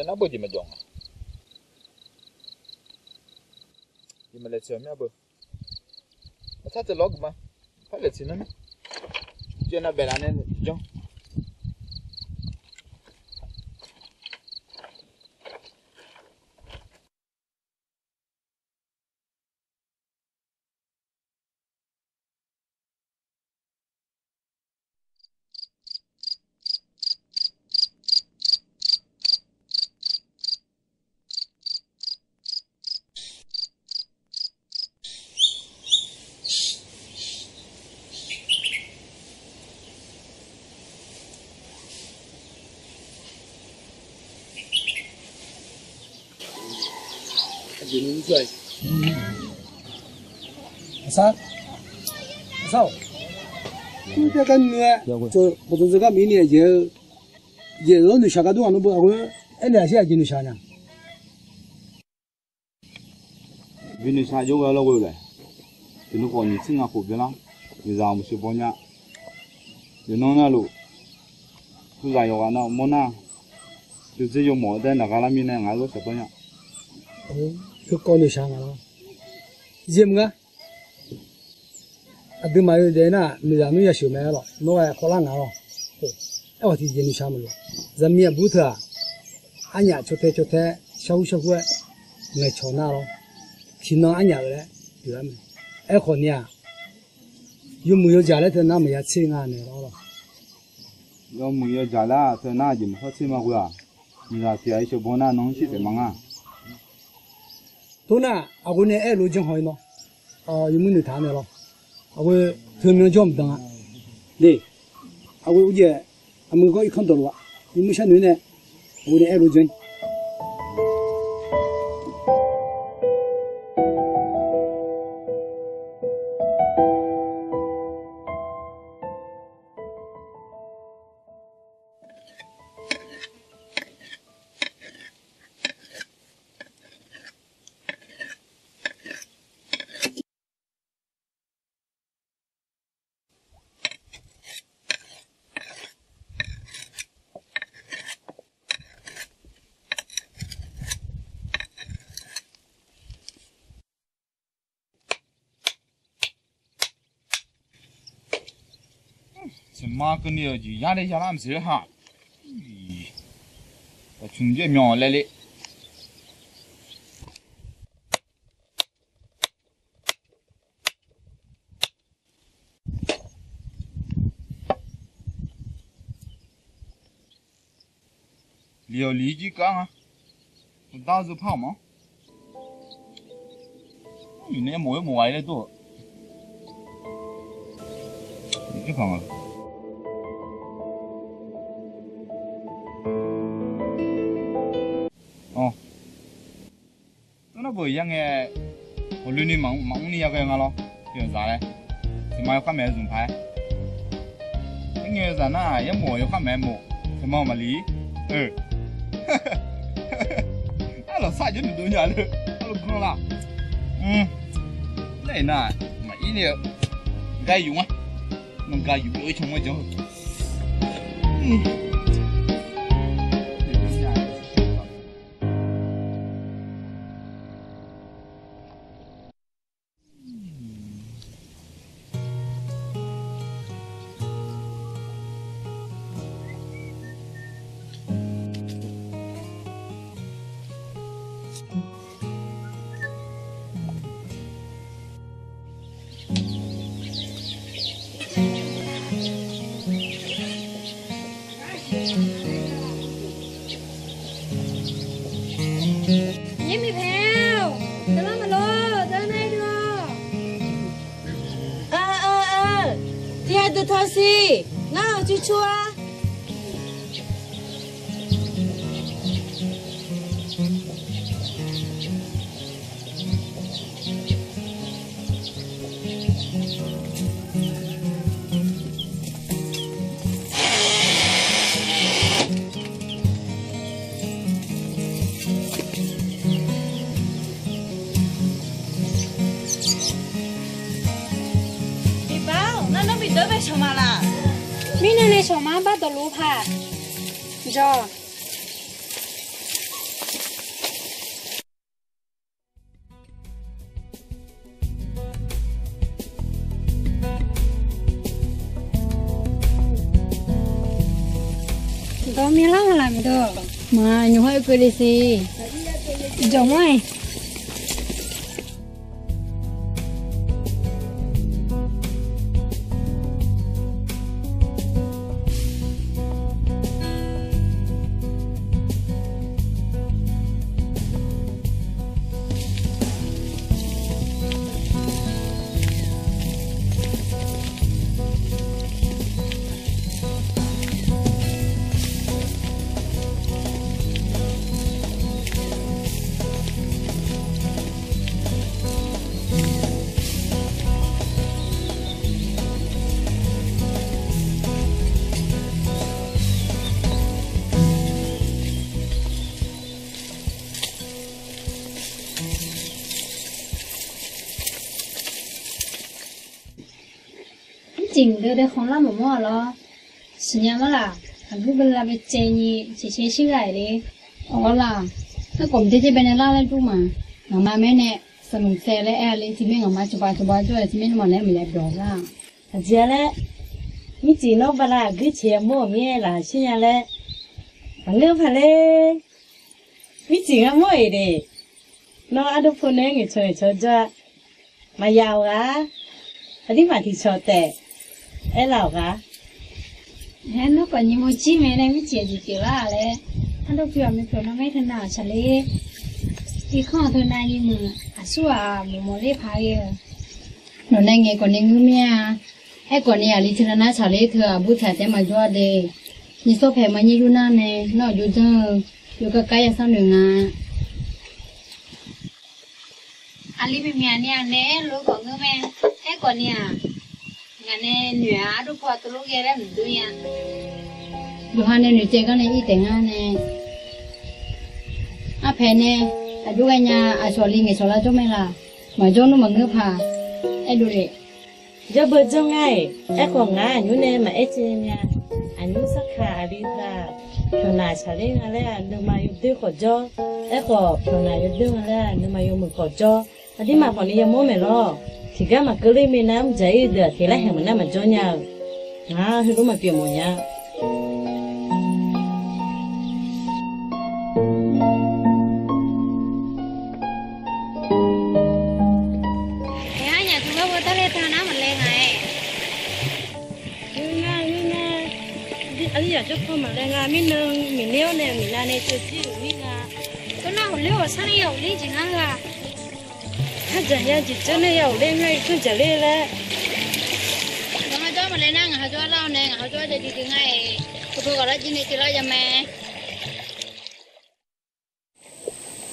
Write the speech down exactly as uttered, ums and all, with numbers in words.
Nar beu jeq maqjawq nga. Jeq maqlaeq tsoeq-eu mir-a beu. Maqtsar tsaevlawr guiqma. Par laeq tsoeq nar mir. Caev nav baef laf nae janr. Aqsar, aqsar-awq. Mr taev gar noeq-aer, bawqdzanq dzaq gar maqir ni-a jeq-eu, jeq-awr noeqshaq gar dur ghaq nawr beu aqghoer aernaeq-aq shir aqjeq noeqshaq nya. Bi noeqshaq jawr ghae lawr ghoe-eu laer, tiqnan khawf nyiq tser nga khof byanlar, nyiq zaq maqsheuq baw nya. Yawqnan navluf, tuzaq yawqghaq na mawr nar, yawdzer yawmawf-eu daer naq gha lar mirnae ngaq-aer ghaer shaq dawr nya. Heukawv noeqshaq nga lawr. Zir mr ngar. Aqduimaf yawdaef nar, miqzaq nmr yasheuq mae-aer lawr, nawr ghae khawvlar ngaq lawr. Aerkhawf tiqjeq noeqshaq maqlof. Zaqmiq aqbur teu-aq, arnyaf caw tae caw tae, sharhur sharhur-aer ngaeqcawq nar lawr. Tiqnan arnyaf-eu laer pyeuflar mae. Aerkhawf ni-aq, yawmuiq yawjaq laer teu nar maqya tser nga naeq lawr lawr. Yawmuiq yawjaq laer teu nar jeq maqshawr tser ma ghoe-aq, miqzaq tiq ghaq-iq sheuq baw nar nan shir taef ma ngar. Tor nar, aqghoe nae aer-eu lof janr haw-ir nawr, yawmuiq noeqtaq naeq lawr. Aqghoe teumyan jawr mqdan-a. De, aqghoe urjaev, aqmuiq gawr irkanr dawqlof-a, yawmuiq sharnoeq nae, aqghoe nae aer-eu lof janr-ir. Tseqma keuvni-euq jeq yar nae yalar maqsiq-a ha. Aqcmq jaer myanq laer le. Liq-awq liq-ir jir kar nga. Dar zeu par-awq ma. Iqnae mawf-aer mawf ghaq-ir laer dur-awq. Tawrnar beuq yar ngae, hawqloeni maqmr ni yaghae nga lawr. Yawzaq laer, tiqma yawkhav maeq-aer zmq paq-aer. Aer ngae yawzaq nar, yarmof yawkhav maeq-aer mof, tiqma maqli-ir. Arlawq sar jawr duq dov nya le, arlawq gan la. Nar-iq nar, maqir ni-eu, gar yuf nga. Nan gar yuf byov-ir can manr jan-eu. Nyiq mirpaq-or, deuq lar maqlor, deuq nar ir dui-awr. Tiqghaq deuq tawqsiq, ngar-awq cur cur-ar. Iqbax-or, ngar nawr bideuq bae shawq ma laq? Mirnae nae shawq ma, bar dawqluf paq. Jawr. Ghawqmya lar laq maqdawq. Maq nymq hawr-eu keuvle siq. Jawq mawr-aq. Mircif deuq dae khanqlar maqmawr-aq lawr. Siqnya mar laq, aqguir bala baecaev nyi, ciqcaev shir ghaq-iq le. Awq laq, aerkhawf mqtae tae bae nae lar laer dur ma. Ngaqma maer nae sanqnmq saev laer aer-a le, tiqmaer ngaqma cawba cawba jawr-aer tiqmaer nuima naeq-aer maqya byawq lar. Aqjeq-a laer, mircif nawr bala aqguir ciq yamawr-euq mir-aer laf shir nya laer, maqngeur paq le. Mircif ngar mawr-iq de. Nawr ardov pu nae ngaeqcawq ngaeqcawq jawr-a. Maqyaf-awq ghaq. Aqdirmaf tiqcawq taef aerlaf-awq ghaq. Aer, nawr khawf nyiq mawr jir mae laer mircif aqjeq pyeuflar laer. Ardov pu-aq, maqpyawq nawr maer teunav-aq tsaqler. Irkanr-aq teunav nyiq muiq aqsur-aq mawq mawq ler paq ghae-eu. Nawq nae ngaeq khawf nae ngeur mir-a. Aerkhawf ni aqli teunav nar tsaqler teu aqbur taq taef-aer maqjawr-a de. Nyiq sawr paeq maqnyir yur nar nae nawr-aq jov janr-eu, yawkar kar yasar noeq nga. Aqli maqmyaq ni-aq nae aerlof-eu khawf ngeur mae. Aerkhawf ni-aq, ngaq nae noeq-aq ardov pu-aq teulof ghae laer maqdur nya. Yawqha nae noeqcaev gar nae ir taef ngar nae. Arpaeq nae aqjox ghae nya, aqcawq li ngaeqcawq lar jawr mae laq. Maqjawr nmr maqngeur paq. Aerdov le. Jawr beu jawr ngar-iq, aerkhawf ngar aqnymr nae maqaer caev nya. Aqnymr sarkaq aqli teu-aq, pyawqnaq tsaqler nga laer-aq nuima yawdoer khawf jawr. Aerkhawf pyawqnaq yawdoer nga laer-aq nuima yawmuiq khawf jawr. Aqdirmaf khawf ni yamawr maeq lawr. Tiqgar maqkeuv ler minav mr dzaq-ir deuq-aq tiq laer haeq maqnar maqjawr nya-eu. Ngar heulof maqpyeuf mawf nya. Aqyawfnyaf teugar beu tar le teu nar maqlae nga-aer. Ngeur nga, ngeur nga. Aqli yaq jawr paw maqlae nga mirnan, miqner-awr nae miqnav nae teu jir-euq mir nga. Teu nar hawqler hawqsar nae ya hawqler jeq ngar gha. Arjaq ya jeq dzeur nae ya hawqler ngar-iq tsanr jaqler laer. Ngaq ha jawr maqlae nar ngaq ha jawr lar-awr nae ngaq ha jawr-aer dae duidui ngar-iq. Teu paw ghaq lar jir nae teular ya mae.